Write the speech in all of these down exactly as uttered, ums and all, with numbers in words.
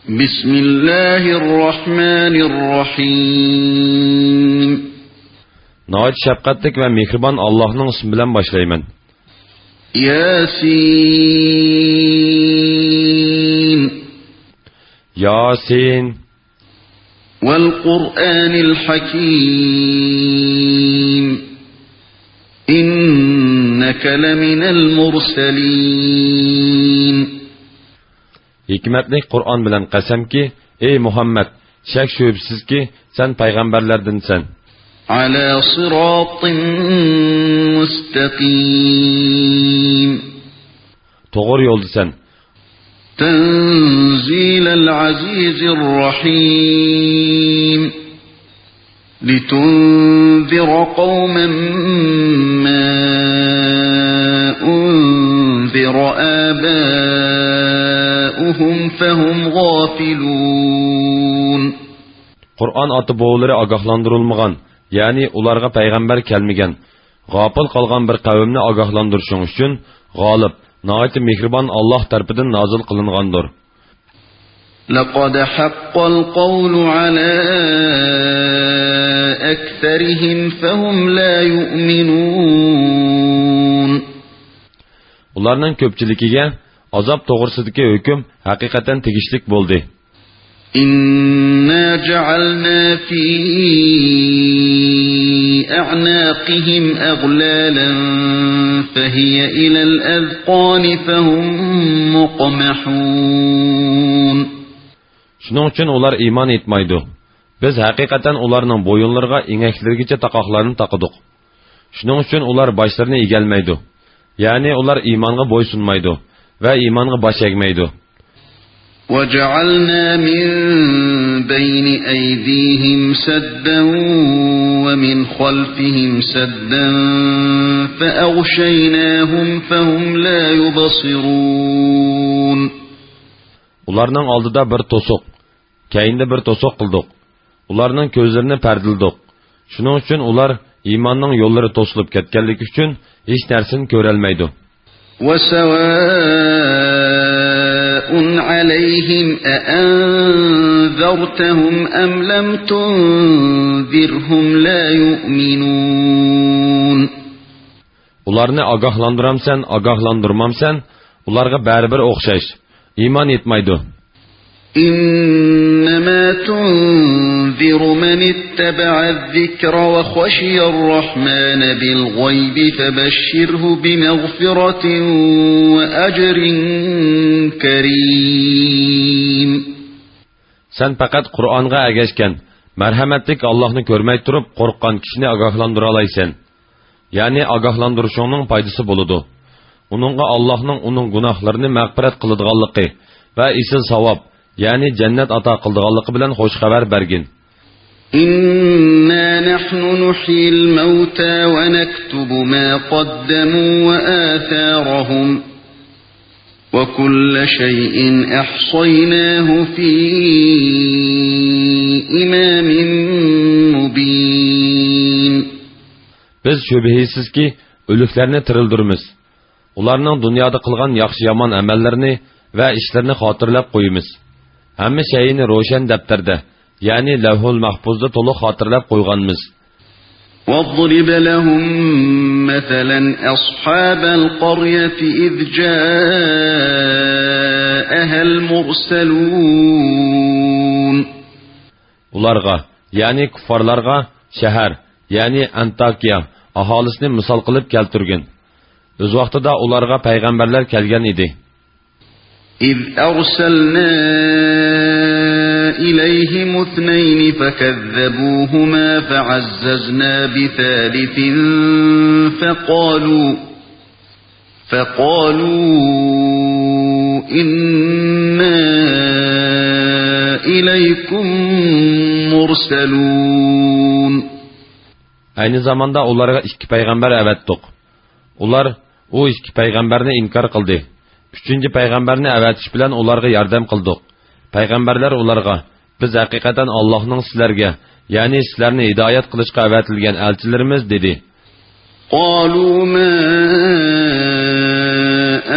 بسم الله الرحمن الرحيم. ناھايىتى شەپقەتلىك ۋە مېھرىبان ئاللاھنىڭ ئىسمى بىلەن باشلايمەن. ياسين. ياسين. والقرآن الحكيم. إنك لمن المرسلين. ھېكمەتلىك قۇرئان بىلەن قەسەمكى، ئەي مۇھەممەد، شەك-شۈبھىسىزكى، سەن پەيغەمبەرلەردىنسەن. على صراط مستقيم. توغرا يولدىسەن. تنزيل العزيز الرحيم. لتنذر قوما ما أنذر آباؤهم فهم غافلون. قۇرئان ئاتا-بوۋىلىرى ئاگاھلاندۇرۇلمىغان، يەنى ئۇلارغا پەيغەمبەر كەلمىگەن، غاپىل قالغان بىر قەۋمنى ئاگاھلاندۇرۇشۇڭ ئۈچۈن غالىب، ناھايىتى مېھرىبان ئاللاھ تەرىپىدىن نازىل قىلىنغاندۇر. لقد حق القول على أكثرهم فهم لا يؤمنون. ئۇلارنىڭ كۆپچىلىكىگە ئازاب توغرىسىدىكى ھۆكۈم ھەقىقەتەن تېگىشلىك بولدى. إنا جعلنا في أعناقهم أغلالا فهي إلى الأذقان فهم مقمحون. شۇنىڭ ئۈچۈن ئۇلار ئىمان ئېيتمايدۇ. بىز ھەقىقەتەن ئۇلارنىڭ بويۇنلىرىغا ئېڭەكلىرىگىچە تاقاقلارنى تاقىدۇق. شۇنىڭ ئۈچۈن ئۇلار باشلىرىنى ئېگەلمەيدۇ. يەنى ئۇلار ئىمانغا بويسۇنمايدۇ ۋە ئىمانغا باش ئەگمەيدۇ. وجعلنا من بين أيديهم سدا ومن خلفهم سدا فأغشيناهم فهم لا يبصرون. ئۇلارنىڭ ئالدىدا بىر توسۇق، كەينىدە بىر توسۇق قىلدۇق. ئۇلارنىڭ كۆزلىرىنى پەردىلىدۇق. شۇنىڭ ئۈچۈن ئۇلار ئىماننىڭ يوللىرى توسۇلۇپ كەتكەنلىكى ئۈچۈن ھېچ نەرسىنى كۆرەلمەيدۇ. وسواء عليهم أأنذرتهم أم لم تنذرهم لا يؤمنون. ئۇلارنى ئاگاھلاندۇرامسەن، ئاگاھلاندۇرمامسەن، ئۇلارغا بەرىبىر ئوخشاش، ئىمان ئېيتمايدۇ. إنما تنذر من اتبع الذكر وخشي الرحمن بالغيب فبشره بمغفرة وأجر كريم. سەن پەقەت قۇرئانغا ئەگەشكەن، مەرھەمەتلىك ئاللاھنى كۆرمەي تۇرۇپ قورققان كىشىنى ئاگاھلاندۇرالايسەن. يەنى ئاگاھلاندۇرۇشۇڭنىڭ پايدىسى بولىدۇ. ئۇنىڭغا ئاللاھنىڭ ئۇنىڭ گۇناھلىرىنى مەغپىرەت قىلىدىغانلىقى ۋە ئېسىل ساۋاب، يەنى جەننەت ئاتا قىلىدىغانلىقى بىلەن خوش خەۋەر بەرگىن. إنا نحن نحيي الموتى ونكتب ما قدموا وآثارهم وكل شيء أحصيناه في إمام مبين. بىز شۈبھىسىزكى ئۆلۈكلەرنى تىرىلدۈرىمىز. ئۇلارنىڭ دۇنيادا قىلغان ياخشى-يامان ئەمەللىرىنى ۋە ئىشلىرىنى خاتىرىلەپ قويىمىز. ھەممە شەيئىنى روشەن دەپتەردە، يەنى لەۋھۇل مەھپۇزدا تولۇق خاتىرىلەپ قويغانمىز. واضرب لهم مثلا أصحاب القرية إذ جاءها المرسلون. ئۇلارغا، يەنى كۇففارلارغا شەھەر، يەنى ئەنتاكىيە ئاھالىسىنى مىسال قىلىپ كەلتۈرگىن. ئۆز ۋاقتىدا ئۇلارغا پەيغەمبەرلەر كەلگەن ئىدى. إذ أرسلنا إليهم اثنين فكذبوهما فعززنا بثالث فقالوا فقالوا إنا إليكم مرسلون. ئەينى زاماندا ئۇلارغا ئىككى پەيغەمبەر ئەۋەتتۇق. ئۇلار ئۇ ئىككى پەيغەمبەرنى ئىنكار قىلدى. ئۈچىنچى پەيغەمبەرنى ئەۋەتىش بىلەن ئۇلارغا ياردەم قىلدۇق. پەيغەمبەرلەر ئۇلارغا، بىز ھەقىقەتەن ئاللاھنىڭ سىلەرگە، يەنى سىلەرنى ھىدايەت قىلىشقا ئەۋەتىلگەن ئەلچىلىرىمىز، دېدى. قالوا ما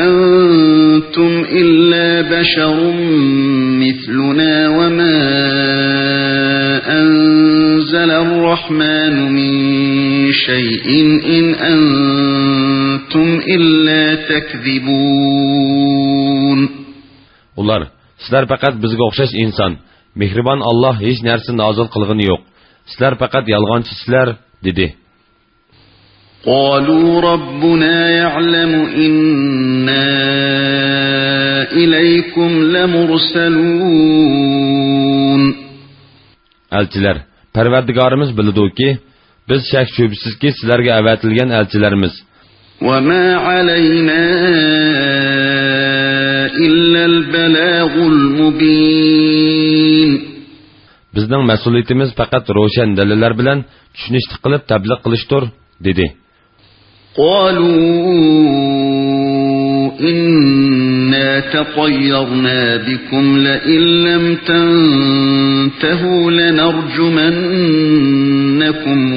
أنتم إلا بشر مثلنا شيء إن أنتم إلا تكذبون. ئۇلار، سىلەر پەقەت بىزگە ئوخشاش ئىنسان، مېھرىبان ئاللاھ ھېچ نەرسە نازىل قىلغىنى يوق، سىلەر پەقەت يالغانچىسىلەر، دېدى. قالوا ربنا يعلم إنا إليكم لمرسلون. ئەلچىلەر، پەرۋەردىگارىمىز بىلىدۇكى، بىز شەك-شۈبھىسىزكى سىلەرگە ئەۋەتىلگەن ئەلچىلەرمىز. وما علينا إلا البلاغ المبين. بىزنىڭ مەسئۇلىيىتىمىز پەقەت روشەن دەلىللەر بىلەن چۈشىنىشلىك قىلىپ تەبلىغ قىلىشتۇر، دېدى. قالوا إنا تطيرنا بكم لئن لم تنتهوا لنرجمنكم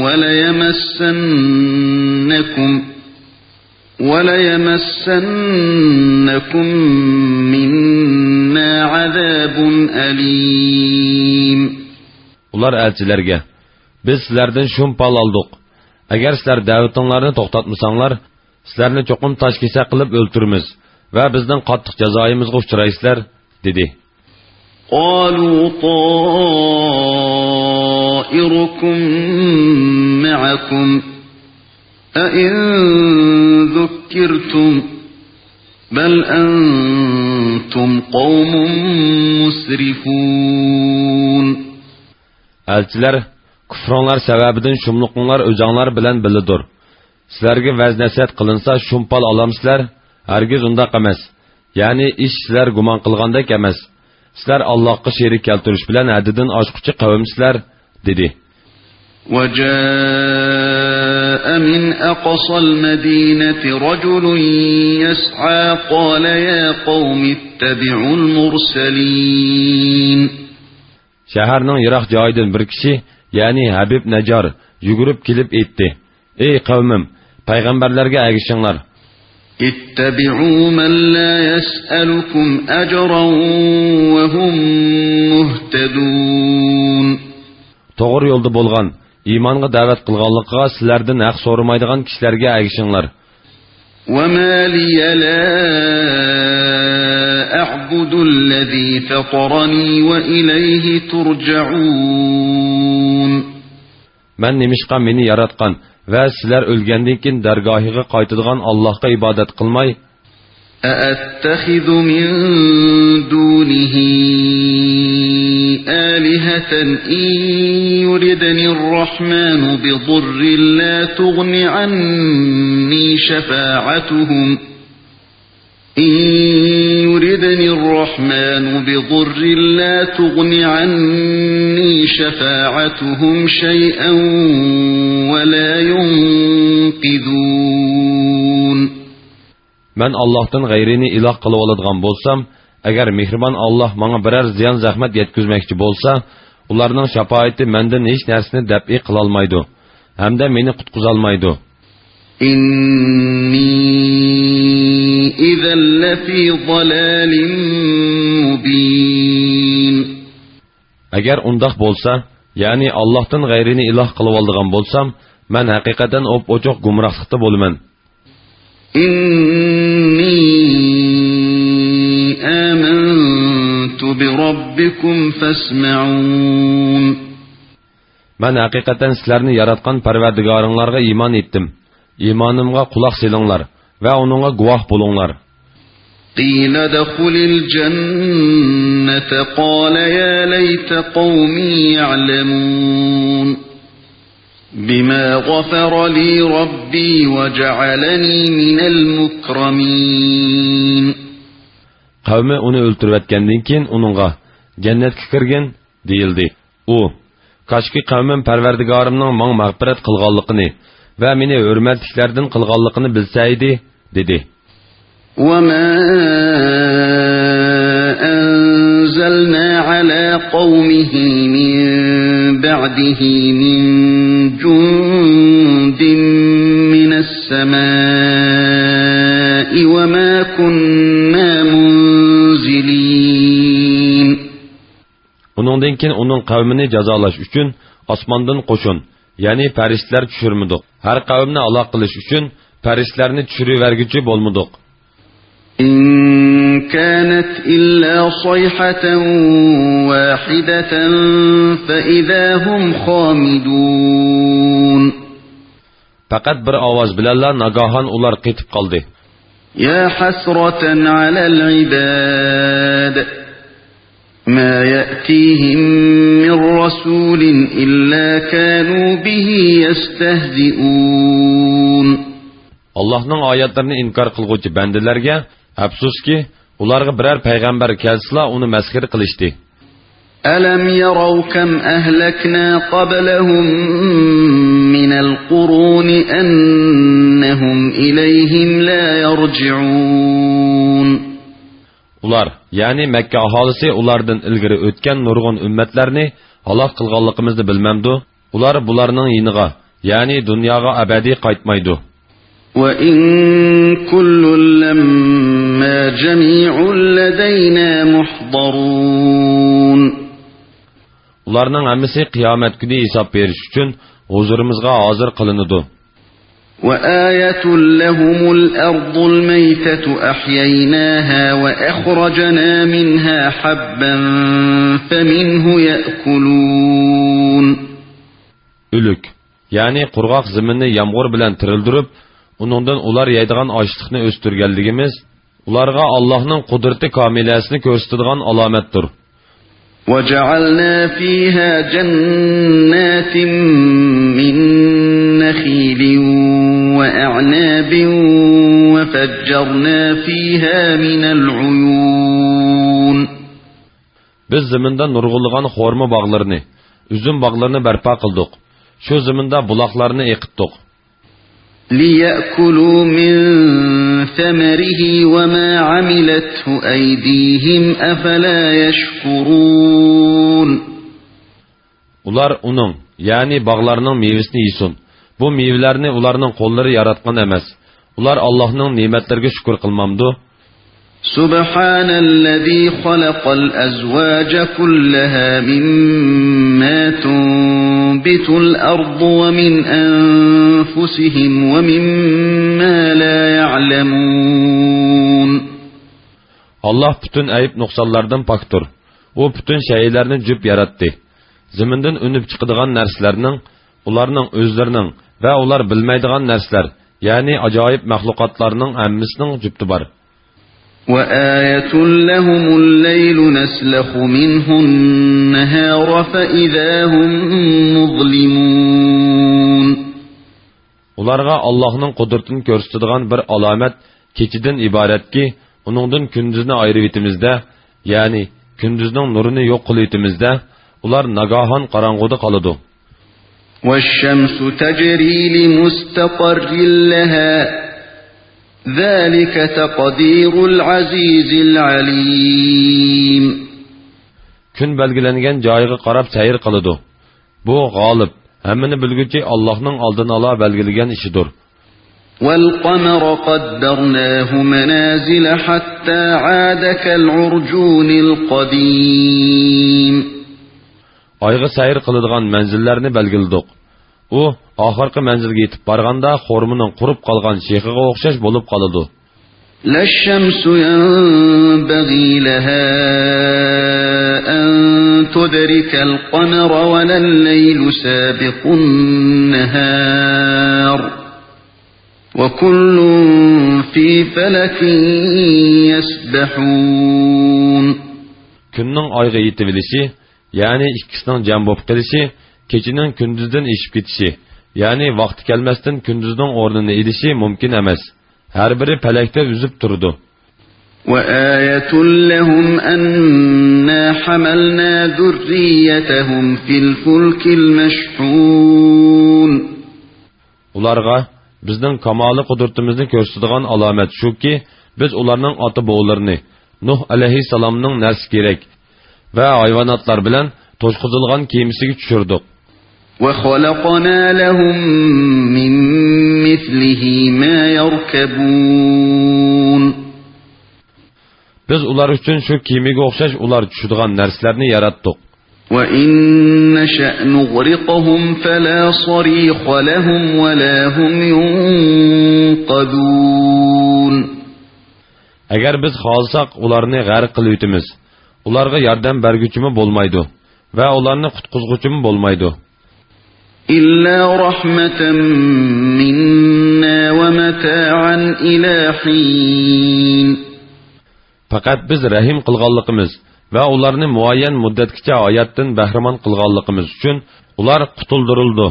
وليمسنكم، وليمسنكم منا عذاب أليم. ئۇلار ئەلچىلەرگە، بىز سىلەردىن شۇم پال ئالدۇق. ئەگەر سىلەر دەۋىتىڭلارنى توختاتمىساڭلار، سىلەرنى چوقۇم تاش كېسەك قىلىپ ئۆلتۈرىمىز ۋە بىزنىڭ قاتتىق جازايىمىزغا ئۇچرايسىلەر، دېدى. قالوا طائركم معكم أئن ذكرتم بل أنتم قوم مسرفون. ئەلچىلەر، كۇفرۇڭلار سەۋەبىدىن شۇملۇقۇڭلار ئۆزۈڭلار بىلەن بىللىدۇر. سىلەرگە ۋەز-نەسىھەت قىلىنسا شۇم پال ئالامسىلەر؟ ھەرگىز ئۇنداق ئەمەس. يەنى ئىش سىلەر گۇمان قىلغاندەك ئەمەس. سىلەر ئاللاھقا شېرىك كەلتۈرۈش بىلەن ھەددىدىن ئاشقۇچى قەۋمسىلەر، دېدى. وجاء من أقصى المدينة رجل يسعى قال يا قوم اتبعوا المرسلين. شەھەرنىڭ يىراق جايىدىن بىر كىشى، يەنى ھەبىب نەججار، يۈگۈرۈپ كېلىپ ئېيتتى: ئەي قەۋمىم، پەيغەمبەرلەرگە ئەگىشىڭلار. اتبعوا من لا يسألكم أجرا وهم مهتدون. توغرا يولدا بولغان، ئىمانغا دەۋەت قىلغانلىقىغا سىلەردىن ھەق سورىمايدىغان كىشىلەرگە ئەگىشىڭلار. وما لي لا أعبد الذي فطرني وإليه ترجعون. مەن نېمىشقا مېنى ياراتقان ۋە سىلەر ئۆلگەندىن كېيىن دەرگاھىغا قايتىدىغان ئاللاھقا ئىبادەت قىلماي، أأتخذ من دونه آلهة إن يردن الرحمن بضر لا تغن عني شفاعتهم، إن يردن الرحمن بضر لا تغن عني شفاعتهم شيئا ولا ينقذون. مەن ئاللاھتىن غەيرىنى ئىلاھ قىلىۋالىدىغان بولسام، ئەگەر مېھرىبان ئاللاھ ماڭا بىرەر زىيان-زەخمەت يەتكۈزمەكچى بولسا، ئۇلارنىڭ شاپائىتى مەندىن ھېچ نەرسىنى دەپئى قىلالمايدۇ ھەمدە مېنى قۇتقۇزالمايدۇ. إني إذا لفي ضلال مبين. ئەگەر ئۇنداق بولسا، يەنى ئاللاھتىن غەيرىنى ئىلاھ قىلىۋالىدىغان بولسام، مەن ھەقىقەتەن ئوپئوچۇق گۇمراھلىقتا بولىمەن. إني آمنت بربكم فاسمعون. مەن ھەقىقەتەن سىلەرنى ياراتقان پەرۋەردىگارىڭلارغا ئىمان ئېيتتىم. ئىمانىمغا قۇلاق سېلىڭلار ۋە ئۇنىڭغا گۇۋاھ بولۇڭلار. قيل ادخل الجنة قال يا ليت قومي يعلمون بما غفر لي ربي وجعلني من المكرمين. قەۋمى ئۇنى ئۆلتۈرۈۋەتكەندىن كېيىن ئۇنىڭغا، جەننەتكە كىرگىن، دېيىلدى. ئۇ، كاشكى قەۋمىم پەرۋەردىگارىمنىڭ ماڭا مەغپىرەت قىلغانلىقىنى ۋە مېنى ھۆرمەتلىكلەردىن قىلغانلىقىنى بىلسەيدى، دېدى. وما أنزلنا على قومه من بعده من جند من السماء وما كنا منزلين. ئۇنىڭدىن كېيىن ئۇنىڭ قەۋمىنى جازالاش ئۈچۈن ئاسماندىن قوشۇن يەنى پەرىشتىلەر چۈشۈرمىدۇق. ھەر قەۋمنى ھالاك قىلىش ئۈچۈن پەرىشتىلەرنى چۈشۈرۈۋەرگۈچى بولمىدۇق. إن كانت إلا صيحة واحدة فإذا هم خامدون. پەقەت بىر ئاۋاز بىلەنلا ناگاھان ئۇلار قېتىپ قالدى. يا حسرة على العباد ما يأتيهم من رسول إلا كانوا به يستهزئون. ئاللاھنىڭ ئايەتلىرىنى ئىنكار قىلغۇچى بەندىلەرگە ئەپسۇسكى، ئۇلارغا بىرەر پەيغەمبەر كەلسىلا، ئۇنى مەسخىرە قىلىشتى. ألم يروا كم أهلكنا قبلهم من القرون أنهم إليهم لا يرجعون. ئۇلار، يەنى مەككە ئاھالىسى ئۇلاردىن ئىلگىرى ئۆتكەن نۇرغۇن ئۈممەتلەرنى ھالاك قىلغانلىقىمىزنى بىلمەمدۇ؟ ئۇلار بۇلارنىڭ يېنىغا، يەنى دۇنياغا ئەبەدىي قايتمايدۇ. وإن كل لما جميع لدينا محضرون. ئۇلارنىڭ ھەممىسى قىيامەت كۈنى ھېساب بېرىش ئۈچۈن ھۇزۇرىمىزغا ھازىر قىلىنىدۇ. وآية لهم الأرض الميتة أحييناها وأخرجنا منها حبا فمنه يأكلون. ئۆلۈك، يەنى قۇرغاق زېمىننى يامغۇر بىلەن تىرىلدۈرۈپ، ئۇنىڭدىن ئۇلار يەيدىغان ئاشلىقنى ئۆستۈرگەنلىكىمىز ئۇلارغا ئاللاھنىڭ قۇدرىتى كامىلەسىنى كۆرسىتىدىغان ئالامەتتۇر. وجعلنا فيها جنات من نخيل وأعناب وفجرنا فيها من العيون. بىز زېمىندا نۇرغۇنلىغان خورما باغلىرىنى، ئۈزۈم باغلىرىنى بەرپا قىلدۇق. شۇ زېمىندا بۇلاقلارنى ئېقىتتۇق. ليأكلوا من ثمره وما عملته أيديهم أفلا يشكرون. ئۇلار ئۇنىڭ، يەنى باغلارنىڭ مېۋىسىنى يېسۇن. بۇ مېۋىلەرنى ئۇلارنىڭ قوللىرى ياراتقان ئەمەس. ئۇلار ئاللاھنىڭ نېمەتلىرىگە شۈكۈر قىلمامدۇ؟ سبحان الذي خلق الأزواج كلها مما تنبت الأرض ومن أنفسهم ومما لا يعلمون. ئاللاھ پۈتۈن ئەيىب-نۇقسانلاردىن پاكتۇر. ئۇ پۈتۈن شەيئىلەرنى جۈپ ياراتتى. زېمىندىن ئۈنۈپ چىقىدىغان نەرسىلەرنىڭ، ئۇلارنىڭ ئۆزلىرىنىڭ ۋە ئۇلار بىلمەيدىغان نەرسىلەر، يەنى ئاجايىپ مەخلۇقاتلارنىڭ ھەممىسىنىڭ جۈپتى بار. وآية لهم الليل نسلخ منه النهار فإذا هم مظلمون. ئۇلارغا ئاللاھنىڭ قۇدرىتىنى كۆرسىتىدىغان بىر ئالامەت كېچىدىن ئىبارەتكى، ئۇنىڭدىن كۈندۈزنى ئايرىۋېتىمىز-دە، يەنى كۈندۈزنىڭ نۇرىنى يوق قىلىۋېتىمىز-دە، ئۇلار ناگاھان قاراڭغۇدا قالىدۇ. والشمس تجري لمستقر لها ذلك تقدير العزيز العليم. كۈن بەلگىلەنگەن جايىغا قاراپ سەير قىلىدۇ. بۇ غالىب، ھەممىنى بىلگۈچى ئاللاھنىڭ ئالدىنئالا بەلگىلىگەن ئىشىدۇر. والقمر قدرناه منازل حتى عاد كالعرجون القديم. ئايغا سەير قىلىدىغان مەنزىللەرنى بەلگىلىدۇق. ئۇ ئاخىرقى مەنزىلگە يېتىپ بارغاندا خورمىنىڭ قۇرۇپ قالغان شېخىغا ئوخشاش بولۇپ قالىدۇ. لا الشمس ينبغي لها أن تدرك القمر ولا الليل سابق النهار وكل في فلك يسبحون. كۈننىڭ ئايغا يېتىۋېلىشى، يەنى ئىككىسىنىڭ جەم بولۇپ قېلىشى، كېچىنىڭ كۈندۈزدىن ئېشىپ كېتىشى، يەنى ۋاقتى كەلمەستىن كۈندۈزنىڭ ئورنىنى ئېلىشى مۇمكىن ئەمەس. ھەر بىرى پەلەكتە ئۈزۈپ تۇرىدۇ. وآية لهم أنا حملنا ذريتهم في الفلك المشحون. ئۇلارغا بىزنىڭ كامالىي قۇدرىتىمىزنى كۆرسىتىدىغان ئالامەت شۇكى، بىز ئۇلارنىڭ ئاتا-بوۋىلىرىنى نۇھ ئەلەيھىسسالامنىڭ نەرسە-كېرەك ۋە ھايۋاناتلار بىلەن توشقۇزۇلغان كېمىسىگە چۈشۈردۇق. وخلقنا لهم من مثله ما يركبون. بىز ئۇلار ئۈچۈن شۇ كېمىگە ئوخشاش ئۇلار چۈشىدىغان نەرسىلەرنى ياراتتۇق. وَإِن نَّشَأْ نُغْرِقْهُمْ فَلَا صَرِيخَ لَهُمْ وَلَا هُمْ يُنقَذُونَ. ئەگەر بىز خالىساق، ئۇلارنى غەرق قىلىۋېتىمىز. ئۇلارغا ياردەم بەرگۈچىمۇ بولمايدۇ ۋە ئۇلارنى قۇتقۇزغۇچىمۇ بولمايدۇ. إِلَّا رَحْمَةً مِنَّا وَمَتَاعًا إِلَىٰ حِينٍ. پەقەت بىز رەھىم قىلغانلىقىمىز ۋە ئۇلارنى مۇئەييەن مۇددەتكىچە ھاياتتىن بەھرىمەن قىلغانلىقىمىز ئۈچۈن ئۇلار قۇتۇلدۇرۇلىدۇ.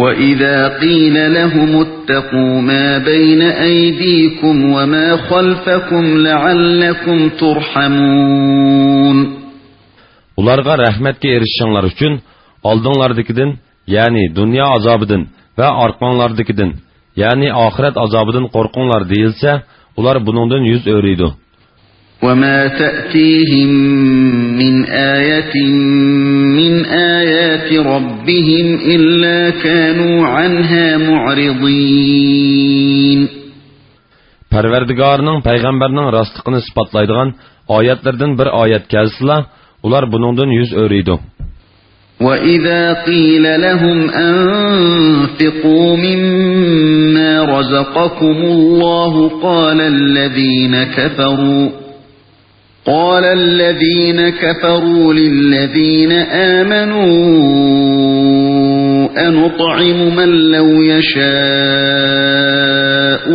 وَإِذَا قِيلَ لَهُمُ اتَّقُوا مَا بَيْنَ أَيْدِيكُمْ وَمَا خَلْفَكُمْ لَعَلَّكُمْ تُرْحَمُونَ. ئۇلارغا رەھمەتكە ئېرىشىشىڭلار ئۈچۈن ئالدىڭلاردىكىدىن، يەنى دۇنيا ئازابىدىن ۋە ئارقاڭلاردىكىدىن، يەنى ئاخىرەت ئازابىدىن قورقۇڭلار دېيىلسە، ئۇلار بۇنىڭدىن يۈز ئۆرۈيدۇ. وَمَا تَأْتِيهِم مِّنْ آيَةٍ مِّنْ آيَاتِ رَبِّهِمْ إِلَّا كَانُوا عَنْهَا مُعْرِضِينَ. پەرۋەردىگارىنىڭ پەيغەمبەرنىڭ راستلىقىنى ئىسپاتلايدىغان ئايەتلىرىدىن بىر ئايەت كەلسىلا، ئۇلار بۇنىڭدىن يۈز ئۆرۈيدۇ. وَإِذَا قِيلَ لَهُمْ أَنفِقُوا مِمَّا رَزَقَكُمُ اللَّهُ قَالَ الَّذِينَ كَفَرُوا قَالَ الَّذِينَ كَفَرُوا لِلَّذِينَ آمَنُوا أَنُطْعِمُ مَن لَّوْ يَشَاءُ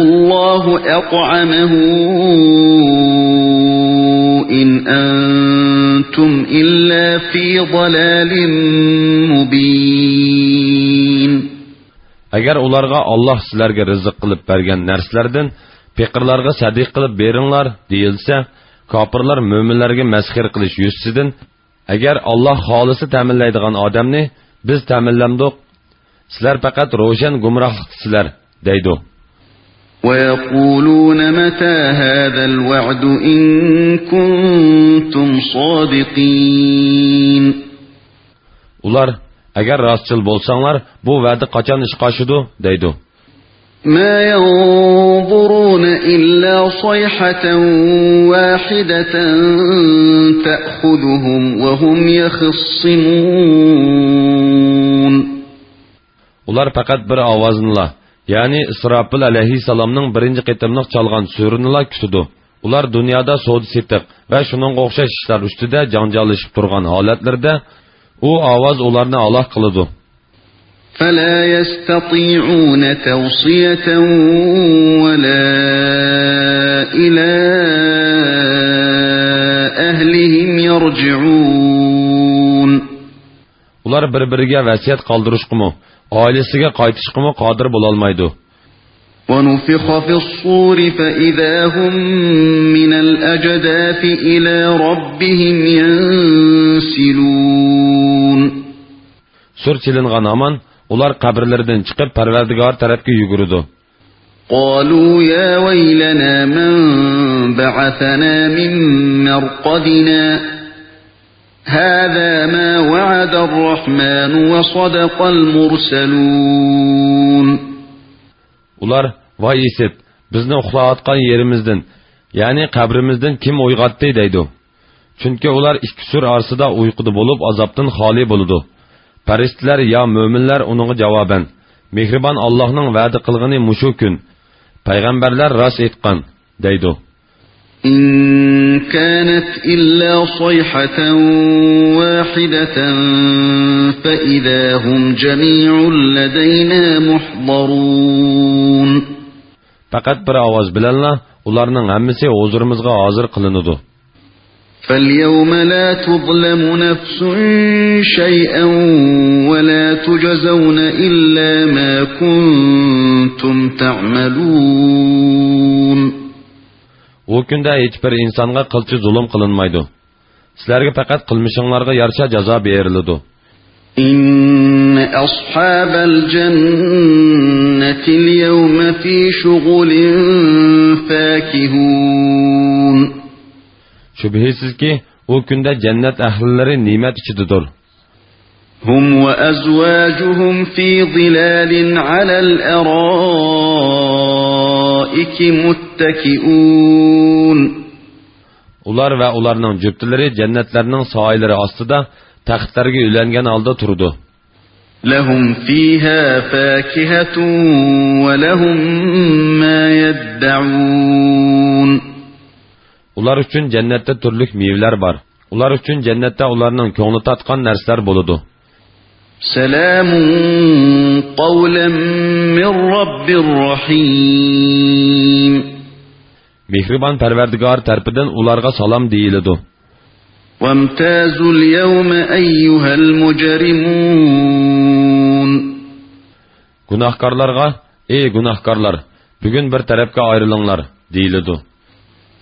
اللَّهُ أَطْعَمَهُ إِنْ أَنتُمْ إِلَّا فِي ضَلَالٍ مُّبِينٍ. ئەگەر ئۇلارغا، ئاللاھ سىلەرگە رىزىق قىلىپ بەرگەن نەرسىلەردىن پېقىرلارغا سەدىقە قىلىپ بېرىڭلار دېيىلسە، كاپىرلار مۆمىنلەرگە مەسخىرە قىلىش يۈزىسىدىن، ئەگەر ئاللاھ خالىسا تەمىنلەيدىغان ئادەمنى بىز تەمىنلەمدۇق، سىلەر پەقەت روشەن گۇمراھلىقتىسىلەر دەيدۇ. وَيَقُولُونَ مَتَىٰ هَٰذَا الْوَعْدُ إِن كُنتُمْ صَادِقِينَ. ئۇلار، ئەگەر راستچىل بولساڭلار، بۇ ۋەدە قاچان ئىشقا ئاشىدۇ؟ دەيدۇ. مَا يَنظُرُونَ إِلَّا صَيْحَةً وَاحِدَةً تَأْخُذُهُمْ وَهُمْ يَخِصِّمُونَ. ئۇلار پەقەت بىر ئاۋازنىلا، يەنى ئىسراپىل ئەلەيھىسسالامنىڭ بىرىنچى قېتىملىق چالغان سۈرىنىلا كۈتىدۇ. ئۇلار دۇنيادا سودا-سېتىق ۋە شۇنىڭغا ئوخشاش ئىشلار ئۈستىدە جاڭجاللىشىپ تۇرغان ھالەتلىرىدە، ئۇ ئاۋاز ئۇلارنى ھالاك قىلىدۇ. فَلَا يَسْتَطِيعُونَ تَوْصِيَةً وَلَا إِلَىٰ أَهْلِهِمْ يَرْجِعُونَ. ئۇلار بىر-بىرىگە ۋەسىيەت قالدۇرۇشقىمۇ، ئائىلىسىگە قايتىشقىمۇ قادىر بولالمايدۇ. وَنُفِخَ فِي الصُّورِ فَإِذَا هُم مِّنَ الْأَجْدَاثِ إِلَىٰ رَبِّهِمْ يَنسِلُونَ. سۈر چېلىنغان ھامان ئۇلار قەبرىلىرىدىن چىقىپ، پەرۋەردىگار تەرەپكە يۈگۈرىدۇ. قَالُوا يَا وَيْلَنَا مَن بَعَثَنَا مِن مَّرْقَدِنَا هَٰذَا مَا وَعَدَ الرَّحْمَٰنُ وَصَدَقَ الْمُرْسَلُونَ. ئۇلار، ۋاي ئېسىت، بىزنى ئۇخلاۋاتقان يېرىمىزدىن، يەنى قەبرىمىزدىن كىم ئويغاتتى؟ دەيدۇ. چۈنكى ئۇلار ئىككى سۈر ئارىسىدا ئۇيقۇدا بولۇپ، ئازابتىن خالىي بولىدۇ. پەرىشتىلەر يا مۆمىنلەر ئۇنىڭغا جاۋابەن، مېھرىبان ئاللاھنىڭ ۋەدە قىلغىنى مۇشۇ كۈن. پەيغەمبەرلەر راست ئېيتقان، دەيدۇ. إِن كَانَتْ إِلَّا صَيْحَةً وَاحِدَةً فَإِذَا هُمْ جَمِيعٌ لَّدَيْنَا مُحْضَرُونَ. پەقەت بىر ئاۋاز بىلەنلا ئۇلارنىڭ ھەممىسى ھۇزۇرىمىزغا ھازىر قىلىنىدۇ. فَالْيَوْمَ لَا تُظْلَمُ نَفْسٌ شَيْئًا وَلَا تُجْزَوْنَ إِلَّا مَا كُنتُمْ تَعْمَلُونَ. ئۇ كۈندە ھېچبىر ئىنسانغا قىلچە زۇلۇم قىلىنمايدۇ. سىلەرگە پەقەت قىلمىشىڭلارغا يارىشا جازا بېرىلىدۇ. إِنَّ أَصْحَابَ الْجَنَّةِ الْيَوْمَ فِي شُغُلٍ فَاكِهُونَ. شۈبھىسىزكى، ئۇ كۈندە جەننەت ئەھلىلىرى نېمەت ئىچىدىدۇر. هُمْ وَأَزْوَاجُهُمْ فِي ظِلَالٍ عَلَى الْأَرَائِكِ مُتَّكِئُونَ. ئۇلار ۋە ئۇلارنىڭ جۈپتىلىرى جەننەتلەرنىڭ سايىلىرى ئاستىدا تەختلەرگە يۆلەنگەن ھالدا تۇرىدۇ. لهم فيها فاكهة ولهم ما يدعون. ئۇلار ئۈچۈن جەننەتتە تۈرلۈك مېۋىلەر بار. ئۇلار ئۈچۈن جەننەتتە ئۇلارنىڭ كۆڭلى تارتقان نەرسىلەر بولىدۇ. سلام قولا من رب رحيم. مېھرىبان پەرۋەردىگار تەرىپىدىن ئۇلارغا سالام دېيىلىدۇ. وامتازوا اليوم أيها المجرمون. گۇناھكارلارغا، ئەي گۇناھكارلار، بۈگۈن بىر تەرەپكە ئايرىلىڭلار، دېيىلىدۇ.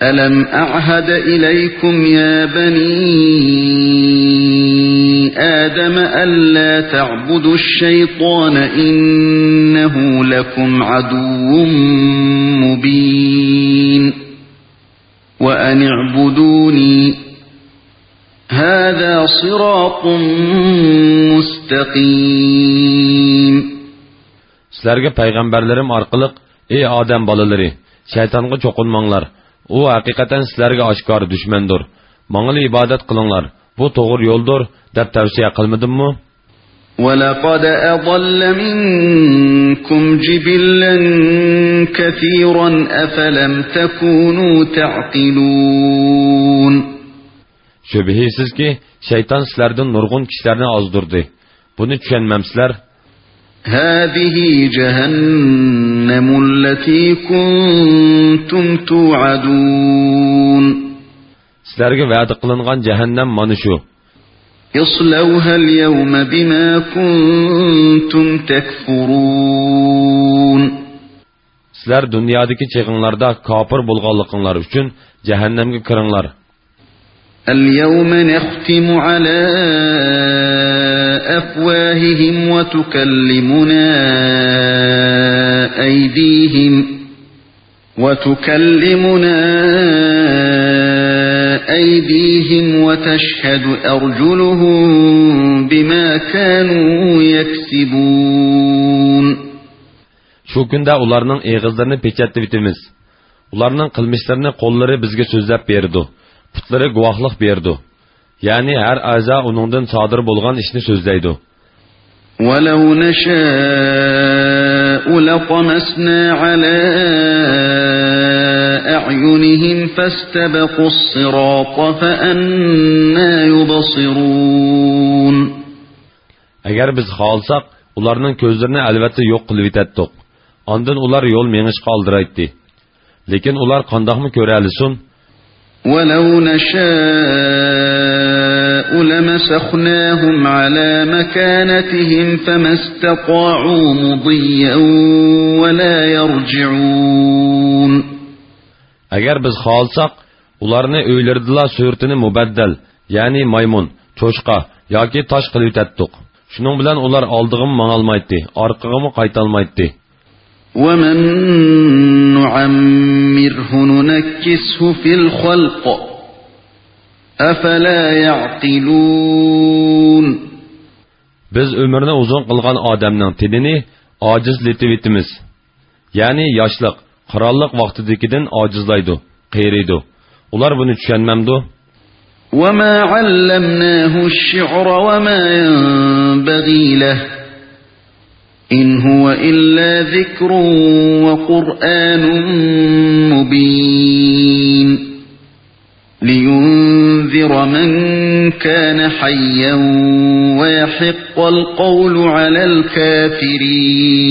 ألم أعهد إليكم يا بني آدم ألا تعبدوا الشيطان إنه لكم عدو مبين. وأن اعبدوني هذا صراط مستقيم. سىلەرگە پەيغەمبەرلىرىم ئارقىلىق، ئەي ئادەم بالىلىرى، شەيتانغا چوقۇنماڭلار. ئۇ ھەقىقەتەن سىلەرگە ئاشكارا دۈشمەندۇر. ماڭىلا ئىبادەت قىلىڭلار. بۇ توغرا يولدۇر، دەپ تەۋسىيە قىلمىدىممۇ؟ ولقد أضل منكم جبلا كثيرا أفلم تكونوا تعقلون. شۈبھىسىزكى، شەيتان سىلەردىن نۇرغۇن كىشىلەرنى ئازدۇردى. بۇنى چۈشەنمەمسىلەر؟ هذه جهنم التي كنتم توعدون. سىلەرگە ۋەدە قىلىنغان جەھەننەم مانا شۇ. اصلوها اليوم بما كنتم تكفرون. سىلەر دۇنيادىكى چېغىڭلاردا كاپىر بولغانلىقىڭلار ئۈچۈن جەھەننەمگە كىرىڭلار. اليوم نختم على أفواههم وتكلمنا أيديهم وتكلمنا أيديهم وتشهد أرجلهم بما كانوا يكسبون. شۇ كۈندە ئۇلارنىڭ ئېغىزلىرىنى پېچەتلىۋېتىمىز. ئۇلارنىڭ قىلمىشلىرىنى قوللىرى بىزگە سۆزلەپ بېرىدۇ، پۇتلىرى گۇۋاھلىق بېرىدۇ. يەنى ھەر ئەزا ئۇنىڭدىن سادىر بولغان ئىشنى سۆزلەيدۇ. ولو نشاء لطمسنا على أعينهم فاستبقوا الصراط فأنى يبصرون. ئەگەر بىز خالىساق، ئۇلارنىڭ كۆزلىرىنى ئەلۋەتتە يوق قىلىۋېتەتتۇق. ئاندىن ئۇلار يول مېڭىشقا ئالدىرايتتى. لېكىن ئۇلار قانداقمۇ كۆرەلىسۇن؟ ولو نشاء لمسخناهم على مكانتهم فما استطاعوا مضيا ولا يرجعون. ئەگەر بىز خالىساق، ئۇلارنى ئۆيلىرىدىلا سۈرىتىنى مۇبەددەل، يەنى مايمۇن، چوشقا ياكى تاش قىلىۋېتەتتۇق. شۇنىڭ بىلەن ئۇلار ئالدىغىمۇ ماڭالمايتتى، ئارقىغىمۇ قايتالمايتتى. ومن نعمره ننكسه في الخلق أفلا يعقلون. بىز ئۆمرىنى ئۇزۇن قىلغان ئادەمنىڭ تېنىنى ئاجىزلىتىۋېتىمىز. يەنى ياشلىق، قىرانلىق ۋاقتىدىكىدىن ئاجىزلايدۇ، قېرىيدۇ. ئۇلار بۇنى چۈشەنمەمدۇ؟ وما علمناه الشعر وما ينبغي له إن هو إلا ذكر وقرآن مبين. لينذر من كان حيا ويحق القول على الكافرين.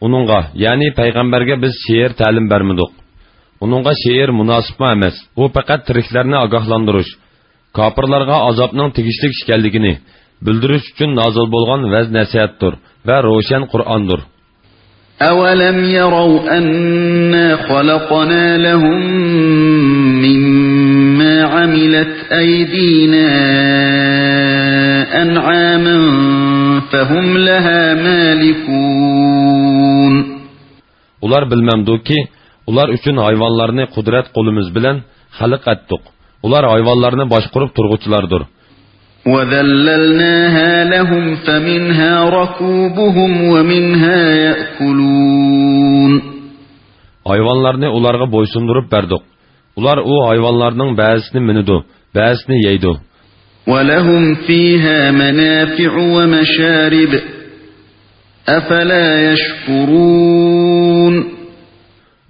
ئۇنىڭغا، يەنى پەيغەمبەرگە بىز شېئىر تەلىم بەرمىدۇق. ئۇنىڭغا شېئىر مۇناسىپمۇ ئەمەس. ئۇ پەقەت تىرىكلەرنى ئاگاھلاندۇرۇش، كاپىرلارغا ئازابنىڭ تېگىشلىك ئىكەنلىكىنى بىلدۈرۈش ئۈچۈن نازىل بولغان ۋەز-نەسىھەتتۇر ۋە روشەن قۇرئاندۇر. أولم يروا أنا خلقنا لهم مما عملت أيدينا أنعاما فهم لها مالكون. ئۇلار بىلمەمدۇكى، ئۇلار ئۈچۈن ھايۋانلارنى قۇدرەت قولىمىز بىلەن خەلق ئەتتۇق. ئۇلار ھايۋانلارنى باشقۇرۇپ تۇرغۇچىلاردۇر. وذللناها لهم فمنها ركوبهم ومنها يأكلون. ھايۋانلارنى ئۇلارغا بويسۇندۇرۇپ بەردۇق. ئۇلار ئۇ ھايۋانلارنىڭ بەزىسىنى مىنىدۇ، بەزىسىنى يەيدۇ. ولهم فيها منافع ومشارب. أفلا يشكرون.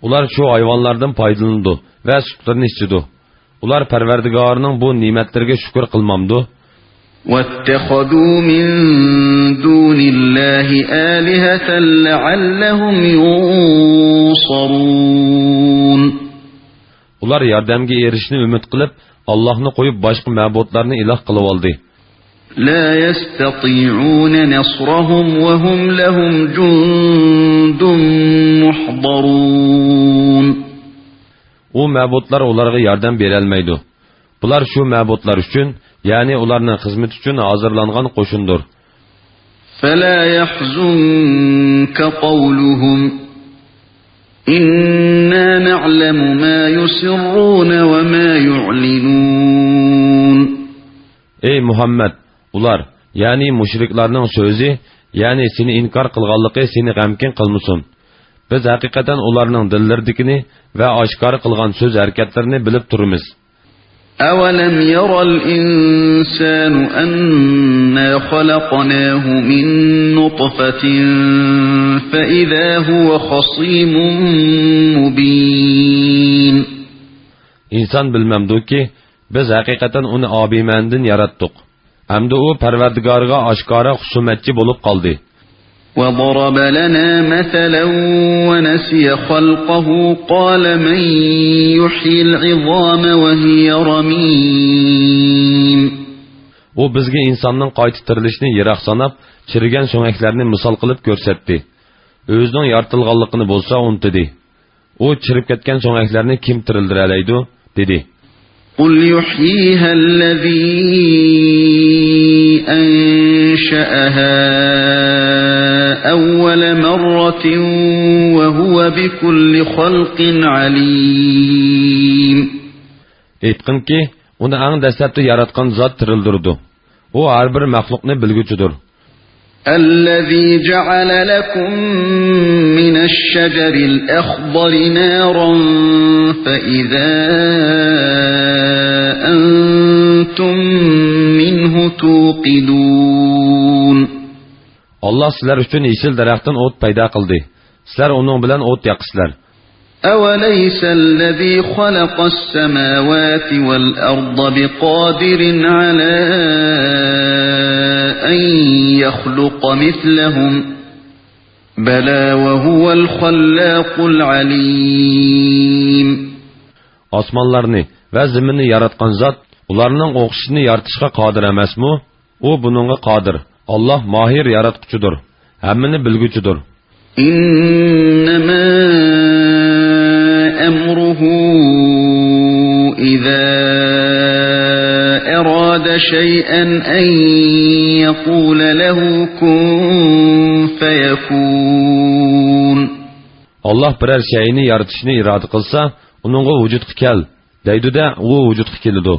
ئۇلار شۇ ھايۋانلاردىن پايدىلىنىدۇ ۋە سۈتلىرىنى ئىچىدۇ. ئۇلار پەرۋەردىگارىنىڭ بۇ نېمەتلىرىگە شۈكۈر قىلمامدۇ؟ واتخذوا من دون الله آلهة لعلهم ينصرون. ئۇلار ياردەمگە ئېرىشىشنى ئۈمىد قىلىپ، ئاللاھنى قويۇپ باشقا مەبۇدلارنى ئىلاھ قىلىۋالدى. لا يستطيعون نصرهم وهم لهم جند محضرون. ئۇ مەبۇدلار ئۇلارغا ياردەم بېرەلمەيدۇ. بۇلار شۇ مەبۇدلار ئۈچۈن، يەنى ئۇلارنىڭ خىزمىتى ئۈچۈن ھازىرلانغان قوشۇندۇر. فلا يحزنك قولهم. إنا نعلم ما يسرون وما يعلنون. ئەي مۇھەممەد، ئۇلار، يەنى مۇشرىكلارنىڭ سۆزى، يەنى سېنى ئىنكار قىلغانلىقى سېنى غەمكىن قىلمىسۇن. بىز ھەقىقەتەن ئۇلارنىڭ دىللىرىدىكىنى ۋە ئاشكارا قىلغان سۆز ھەرىكەتلىرىنى بىلىپ تۇرىمىز. أولم ير الإنسان أنا خلقناه من نطفة فإذا هو خصيم مبين. ئىنسان بىلمەمدۇكى، بىز ھەقىقەتەن ئۇنى ئابىمەنىدىن ياراتتۇق. ئەمدى ئۇ پەرۋەردىگارىغا ئاشكارا خۇسۇمەتچى بولۇپ قالدى. وضرب لنا مثلا ونسي خلقه قال من يحيي العظام وهي رميم. ئۇ بىزگە ئىنساننىڭ قايتا تىرىلىشىنى يىراق ساناپ، چىرىگەن سۆڭەكلەرنى مىسال قىلىپ كۆرسەتتى. ئۆزىنىڭ يارىتىلغانلىقىنى بولسا ئۇنتۇدى. ئۇ چىرىپ كەتكەن سۆڭەكلەرنى كىم تىرىلدۈرەلەيدۇ؟ دېدى. قل يحييها الذي أنشأها أول مرة وهو بكل خلق عليم. ئېيتقىنكى، ئۇنى ئەڭ دەسلەپتە ياراتقان زات تىرىلدۈرىدۇ. ئۇ ھەر بىر مەخلۇقنى بىلگۈچىدۇر. الذي جعل لكم من الشجر الأخضر نارا فإذا أنتم منه توقدون. ئاللاھ سىلەر ئۈچۈن يېشىل دەرەختىن ئوت پەيدا قىلدى. سىلەر ئۇنىڭ بىلەن ئوت ياقىسىلەر. أوليس الذي خلق السماوات والأرض بقادر على أن يخلق مثلهم؟ بلى وهو الخلاق العليم. ئاسمانلارنى ۋە زېمىننى ياراتقان زات ئۇلارنىڭ ئوخشىشىنى يارىتىشقا قادىر ئەمەسمۇ؟ ئۇ بۇنىڭغا قادىر. ئاللاھ ماھىر ياراتقۇچىدۇر، ھەممىنى بىلگۈچىدۇر. إنما أمره إذا أراد شيئا أن يقول له كن فيكون. ئاللاھ بىرەر شەيئىنى يارىتىشنى ئىرادە قىلسا، ئۇنىڭغا ۋۇجۇدقا كەل دەيدۇ-دە، ئۇ ۋۇجۇدقا كېلىدۇ.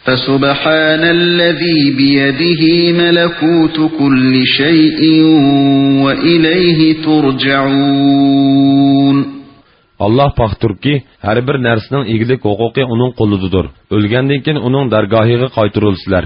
فسبحان الذي بيده ملكوت كل شيء وإليه ترجعون. ئاللاھ پاكتۇركى، ھەر بىر نەرسىنىڭ ئىگىلىك ھوقۇقى ئۇنىڭ قولىدىدۇر. ئۆلگەندىن كېيىن ئۇنىڭ دەرگاھىغا قايتۇرۇلىسىلەر.